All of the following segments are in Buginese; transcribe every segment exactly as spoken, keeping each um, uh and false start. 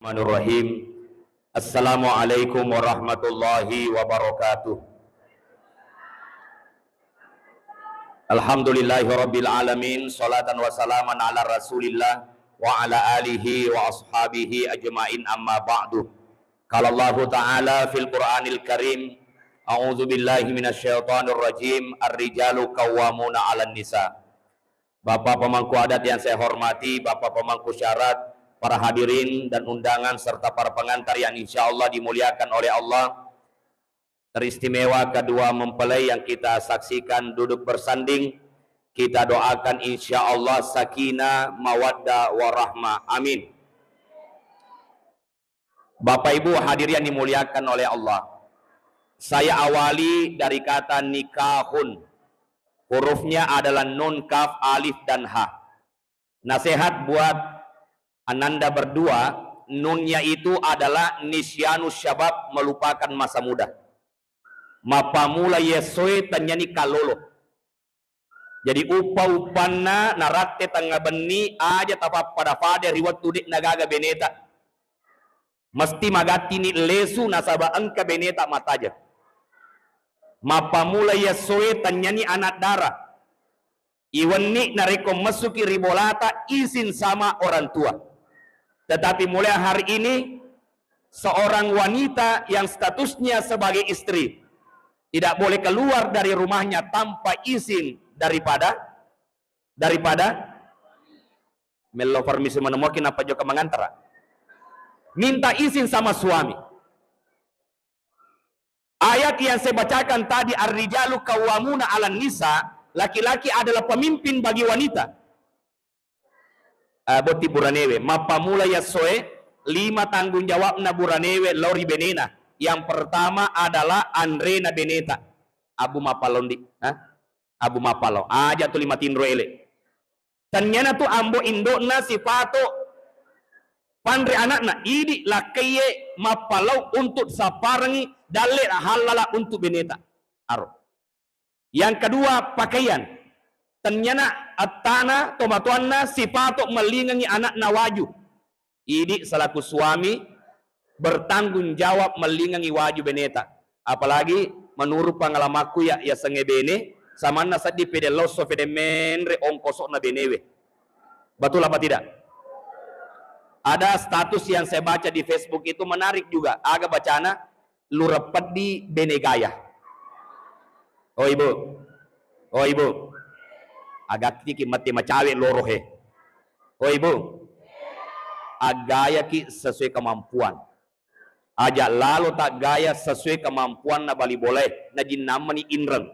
Bismillahirrahmanirrahim. Assalamualaikum warahmatullahi wabarakatuh. Alhamdulillahirabbil alamin, salatan wa salaman ala Rasulillah wa ala alihi wa ashabihi ajmain, amma ba'du. Qala Allahu ta'ala fil Qur'anil Karim, a'udzu billahi minasyaitonir rajim, ar-rijalu qawwamuna 'alan nisa. Bapak pemangku adat yang saya hormati, Bapak pemangku syarat, para hadirin dan undangan, serta para pengantar yang insya Allah dimuliakan oleh Allah, teristimewa kedua mempelai yang kita saksikan duduk bersanding, kita doakan insya Allah sakinah, mawaddah, warahmah. Amin. Bapak Ibu hadirin yang dimuliakan oleh Allah, saya awali dari kata nikahun. Hurufnya adalah nun, kaf, alif, dan ha. Nasihat buat ananda berdua, nunnya itu adalah nisyanu syabab, melupakan masa muda. Mappamula yessoe tennyani kallolo. Jadi uppa-uppanna naratte tengnga benni aja tapappada-pada ri wettu de'na gaga beneta. Mesti magattini lesu nasaba engka beneta mattajeng. Mappamula yessoe tennyani anak dara. Iwenni narekko messuki ri bolata izin sama orang tua. Tetapi mulai hari ini seorang wanita yang statusnya sebagai istri tidak boleh keluar dari rumahnya tanpa izin daripada daripada mello permisi menemuki napa joka mengantara. Minta izin sama suami. Ayat yang saya bacakan tadi, ar-rijalu qawwamuna 'alan nisa, laki-laki adalah pemimpin bagi wanita. Eh, botting buranewe, mappamula yassoe, lima tanggung jawabna buranewe lao ri benena. Yang pertama adalah anrena beneta. Abu mapalondi, ha? Abu mapalo. Aja tu lima tinro ele. Tenniana tu ambo indo'na sipato panre anakna, idi lakkaiye mappalau untuk sapparengngi dalle hallala untuk beneta. Aro. Yang kedua, pakaian. Tenniana attana tomatoanna sipato mellingengi anakna waju. Idi selaku suami bertanggung jawab mellingengi waju beneta. Apalagi menurut pengalamanku ya, yasengnge bene, samanna seddi pede losso, pede menre ongkosokna benewe. Betul apa tidak? Ada status yang saya baca di Facebook itu menarik juga. Aga bacana, lurepeddi bene gaya. Oh ibu, oh ibu, agattiki matti macawe loro he. Oh ibu, aggayaki sesuai kemampuan. Aja lalo taggaya sesuai kemampuanna bali bolae, najinnammani inreng.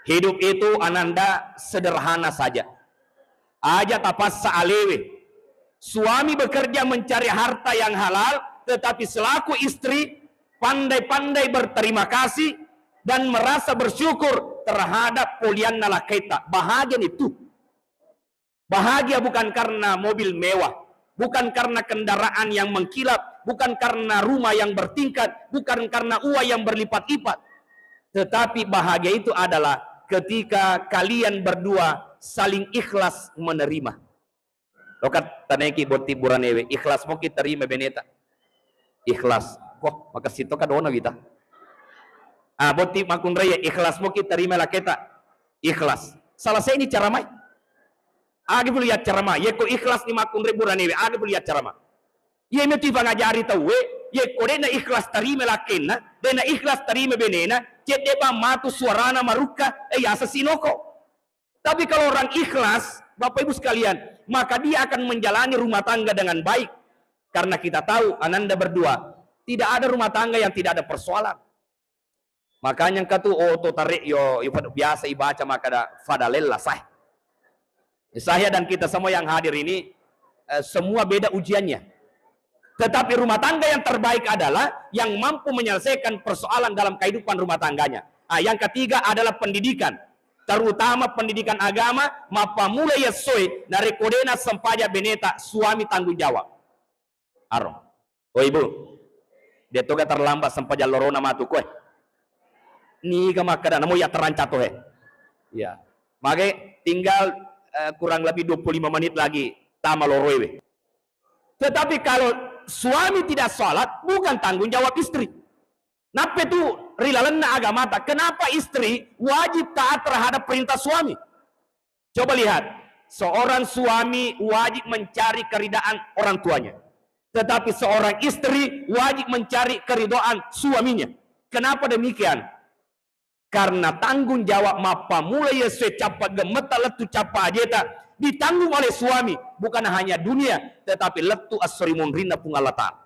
Hidup itu ananda sederhana saja. Aja tapassa alewe. Suami bekerja mencari harta yang halal, tetapi selaku istri pandai-pandai berterima kasih dan merasa bersyukur terhadap polianna lakkaita. Bahagia itu. Bahagia bukan karena mobil mewah, bukan karena kendaraan yang mengkilap, bukan karena rumah yang bertingkat, bukan karena uang yang berlipat-lipat. Tetapi bahagia itu adalah ketika kalian berdua saling ikhlas menerima. Loka tanaiki botting buranewe, ikhlas moki terima beneta. Ikhlas. Wah, makessing to kadona wita. Ah, botting makkunrai, ikhlas moki terima lakkaita. Ikhlas. Salah saini cara mai. Agi pulu yaccarama. Yekko ikhlas ni makkunrai buranewe, agi pulu yaccarama. Iye metu ifangajari tauwe, yekko de'na ikhlas tarima lakkainna, de'na ikhlas tarima benena, cedde bang matu suarana marukka, eh, yaseng sinoko. Tapi kalau orang ikhlas, Bapak Ibu sekalian, maka dia akan menjalani rumah tangga dengan baik. Karena kita tahu, ananda berdua, tidak ada rumah tangga yang tidak ada persoalan. Makanya engka tu oto tare yo, yo pada biasa ibaca makkada fadalella sah. Saya dan kita semua yang hadir ini, eh, semua beda ujiannya. Tetapi rumah tangga yang terbaik adalah yang mampu menyelesaikan persoalan dalam kehidupan rumah tangganya. Ah, yang ketiga adalah pendidikan, terutama pendidikan agama, mappamula yessoe, narekko de'na sempaja beneta, suami tanggung jawab. Aro. Oh ibu, dia toga terlambat sempajang lorona matu koe. Niga makkada namo ya terancato he. Ya. Mage tinggal, eh, kurang lebih dua puluh lima menit lagi tama loroewe. Tetapi kalau Suami tidak sholat bukan tanggung jawab istri. Nappe tu ri lalenna agamata, kenapa istri wajib taat terhadap perintah suami? Coba lihat, seorang suami wajib mencari keridaan orang tuanya. Tetapi seorang istri wajib mencari keridhaan suaminya. Kenapa demikian? Karena tanggung jawab mappamula yesue cappa gemmetta lettu cappa ajeta ditanggung oleh suami, bukan hanya dunia, tetapi lettu esso ri munrinna Puang Allah Ta'ala.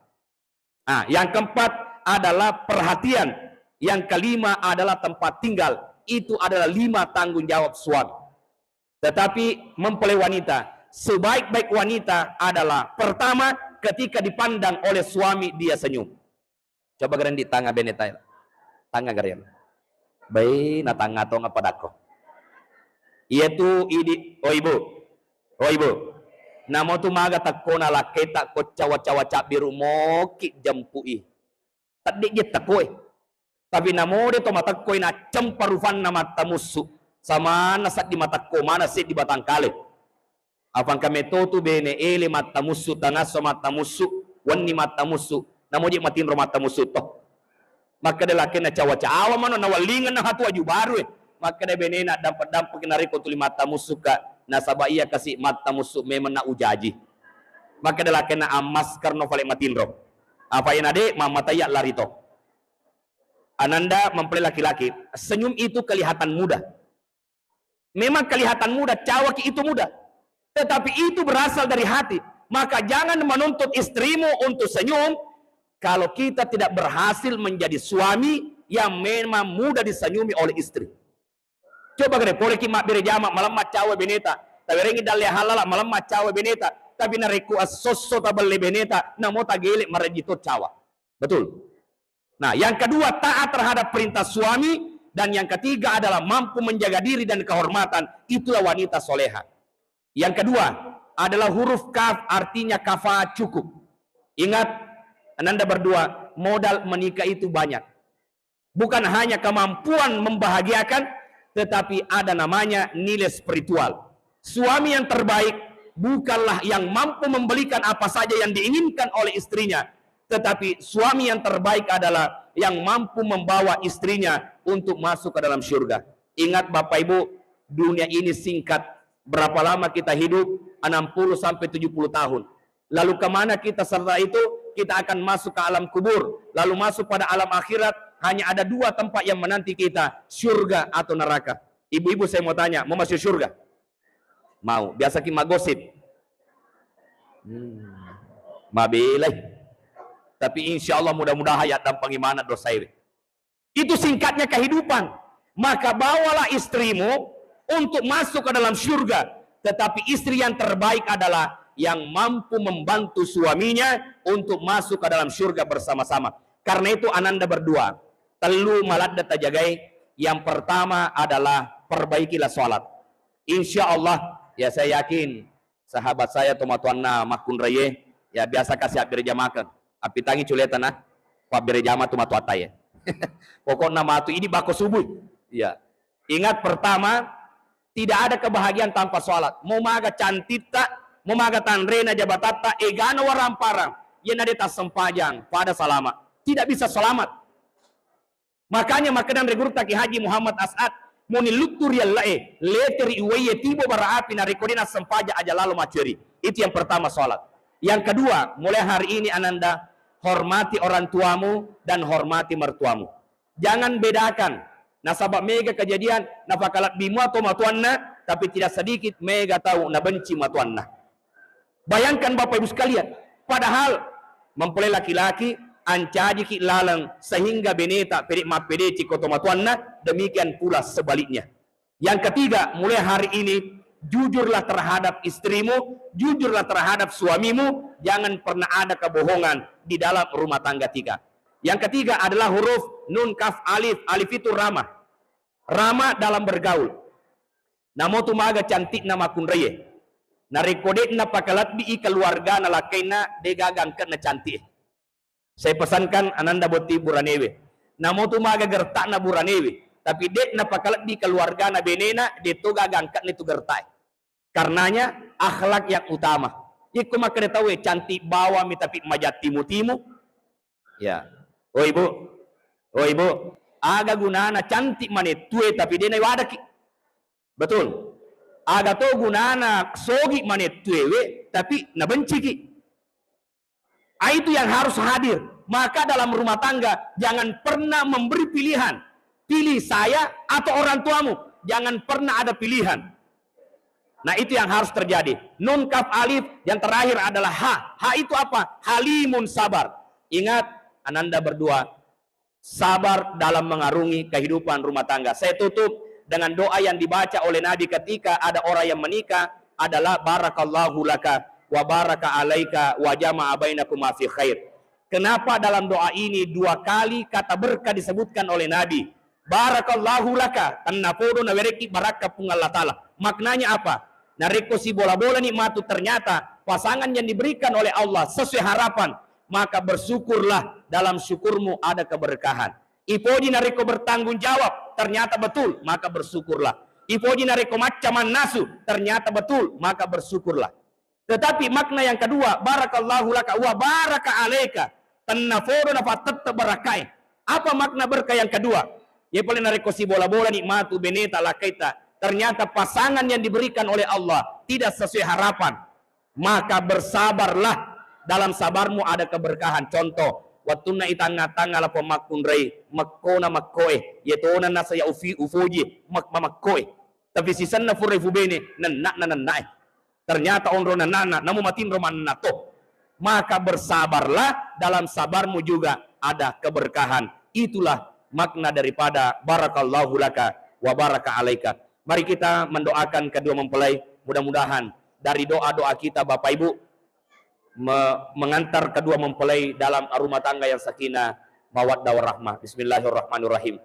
Nah, yang keempat adalah perhatian. Yang kelima adalah tempat tinggal. Itu adalah lima tanggung jawab suami. Tetapi mempelai wanita, sebaik-baik wanita adalah pertama ketika dipandang oleh suami dia senyum. Coba gerendi tanga beneta. Tanga garen. Bai na tanga tonga padakko. Iya tu idi, oh ibu. Oh ibu. Namo tu maga takkona lakketa ko cawa-cawa cabbiru moki jempui. Tadde je takkoe. Tapi namode to matekkoi naccempa rufanna mattamussu. Samanna saddi matakko mana seddi batangkale. Apangka metto tu bene ele mattamussu, tangasso mattamussu, wenni mattamussu, namoje matinro mattamussu to. Makkeda lakenna cawa-cawa mano nawallingenna hatu aju baru e. Makkeda benena dampek-dampek narekko tuli mattamussuka, nasaba iya kasi mattamussu memang na ujaji. Makkeda lakenna ammasker no fale matinro. Apa ena de mammataya lari to. Ananda mempelai laki-laki, senyum itu kelihatan mudah. Memang kelihatan mudah, cawaki itu mudah. Tetapi itu berasal dari hati. Maka jangan menuntut istrimu untuk senyum kalau kita tidak berhasil menjadi suami yang memang mudah disenyumi oleh istri. Coba gare, poleki mabbere jama, malemma cawa beneta. Tawerengi dalle halala, malemma cawa beneta. Tapi narekko assosso tabelle beneta, namo tagele marejji to cawa. Betul? Nah, yang kedua, taat terhadap perintah suami, dan yang ketiga adalah mampu menjaga diri dan kehormatan. Itulah wanita soleha. Yang kedua adalah huruf kaf, artinya kafa, cukup. Ingat, ananda berdua, modal menikah itu banyak. Bukan hanya kemampuan membahagiakan, tetapi ada namanya nilai spiritual. Suami yang terbaik bukanlah yang mampu membelikan apa saja yang diinginkan oleh istrinya, tetapi suami yang terbaik adalah yang mampu membawa istrinya untuk masuk ke dalam surga. Ingat Bapak Ibu, dunia ini singkat. Berapa lama kita hidup? Enam puluh sampai tujuh puluh tahun. Lalu kemana kita setelah itu? Kita akan masuk ke alam kubur, lalu masuk pada alam akhirat. Hanya ada dua tempat yang menanti kita, surga atau neraka. Ibu-ibu, saya mau tanya, mau masuk surga? Mau. Biasa ki magosip. Hmm. Mabelai. Tapi insya Allah, mudah-mudahan ya dampang imana dosa iwe. Itu singkatnya kehidupan. Maka bawalah istrimu untuk masuk ke dalam surga. Tetapi istri yang terbaik adalah yang mampu membantu suaminya untuk masuk ke dalam surga bersama-sama. Karena itu ananda berdua, tellu maladde tajagai. Yang pertama adalah perbaikilah sholat. Insya Allah, ya saya yakin sahabat saya tomatoanna makkunraie, ya biasa kasi abbere jamakeng. Appitangi culeta na pabbere jama tomatoatta ye. Pokokna matu idi bako subuh. Ya. Ingat pertama, tidak ada kebahagiaan tanpa sholat. Mau maga cantitta, mau maga tanrena jabatatta, egana waramparang. Yena de tassempajang, pada salama. Tidak bisa selamat. Makanya makkedang ri gurutta Ki Haji Muhammad As'ad, muni luttu ri elle'e, lete ri uwaiye tibo bara api narekko de nassempaja aja lalo maceri. Itu yang pertama sholat. Yang kedua, mulai hari ini ananda hormati orang tuamu dan hormati mertuamu. Jangan bedakan. Nasaba mega kejadian napakalebbi mua tomatoanna, tapi tidak sedikit mega tau nabenci matoanna. Bayangkan Bapak Ibu sekalian, padahal mempelai laki-laki ancajiki laleng sehingga beneta pede mappedeci ko tomatoanna, demikian pula sebaliknya. Yang ketiga, mulai hari ini jujurlah terhadap istrimu, jujurlah terhadap suamimu, jangan pernah ada kebohongan di dalam rumah tangga kita. Yang ketiga adalah huruf nun kaf alif. Alif itu ramah. Ramah dalam bergaul. Namo tu maga cantikna makkunraie. Narekko de napakalebbii keluargana lakkainna, de gaga angke'na cantik e. Saya pesankan ananda botting buranewe. Namo tu maga gerta'na buranewe, tapi de napakalebbi keluargana benena, de to gaga angke'na tu gerta e. Karenanya akhlak yang utama. Ikko makkeda tauwe, "Cantik bawang mi tapi majattimu-timu." Ya. Oh, Ibu. Oh, Ibu. Aga gunana cantik manettue tapi de' naiwadaki. Betul. Aga to gunana sogi manettue we tapi nabenciki. Ah, itu yang harus hadir. Maka dalam rumah tangga jangan pernah memberi pilihan. Pilih saya atau orang tuamu. Jangan pernah ada pilihan. Nah, itu yang harus terjadi. Nun kaf alif yang terakhir adalah ha. Ha itu apa? Halimun, sabar. Ingat, ananda berdua, sabar dalam mengarungi kehidupan rumah tangga. Saya tutup dengan doa yang dibaca oleh Nabi ketika ada orang yang menikah adalah barakallahu laka wa baraka alaika wa jama'a bainakuma fi khair. Kenapa dalam doa ini dua kali kata berkah disebutkan oleh Nabi? Barakallahu laka, tennapodo nawerekki barakka Puang Allah Ta'ala. Maknanya apa? Narekko sibola-bolani matu ternyata pasangan yang diberikan oleh Allah sesuai harapan, maka bersyukurlah, dalam syukurmu ada keberkahan. Ipoji narekko bertanggung jawab, ternyata betul, maka bersyukurlah. Ipoji narekko macca mannasu, ternyata betul, maka bersyukurlah. Tetapi makna yang kedua, barakallahu laka wa baraka alaika, tennapodo nafattette barakkae. Apa makna berkah yang kedua? Iya pale narekko sibola-bolani matu beneta, lakkaita, ternyata pasangan yang diberikan oleh Allah tidak sesuai harapan, maka bersabarlah. Dalam sabarmu ada keberkahan. Contoh, wettunna itangnga-tangnga lapong makkunrai, mekkona mekkoe, yetona nasaya ufi-, ufoji, mek-, mamekkoe. Tapi sisenna fura ifubene, nenna'na nennae. Ternyata onro nenna'na, namu matinro manenna to. Maka bersabarlah, dalam sabarmu juga ada keberkahan. Itulah makna daripada barakallahu laka wa baraka alaika. Mari kita mendoakan kedua mempelai. Mudah-mudahan dari doa-doa kita, Bapak Ibu, me-, mengantar kedua mempelai dalam rumah tangga yang sakinah, mawaddah, warahmah. Bismillahirrahmanirrahim.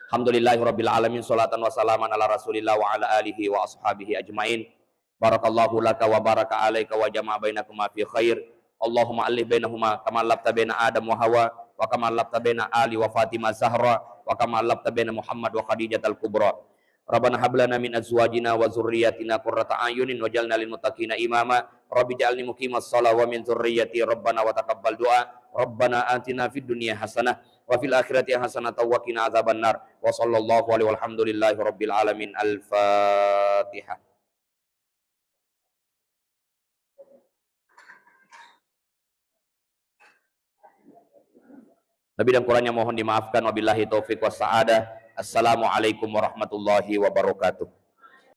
Alhamdulillahirabbil alamin, salatan wa salaman ala Rasulillah wa ala alihi wa ashabihi ajmain. Barakallahu laka wa baraka alaika wa jama'a bainakuma fi khair. Allahumma allif bainahuma kama allafta baina Adam wa Hawa, wa kama allafta baina Ali wa Fatimah Zahra, wa kama allafta baina Muhammad wa Khadijatal Kubra. Rabbana hab lana min azwajina wa dzurriyyatina qurrata a'yunin waj'alna lil muttaqina imama. Rabbi ja'alni muqimas shalah wa min dzurriyyati. Rabbana wa taqabbal du'a. Rabbana atina fid dunya hasanah wa fil akhirati hasanatan wa qina adzabannar. Wa sallallahu alaihi walhamdulillahi rabbil alamin. Al-Fatihah. Lebih dan kurangnya mohon dimaafkan. Wabillahi taufiq wassa'adah. Assalamualaikum warahmatullahi wabarakatuh.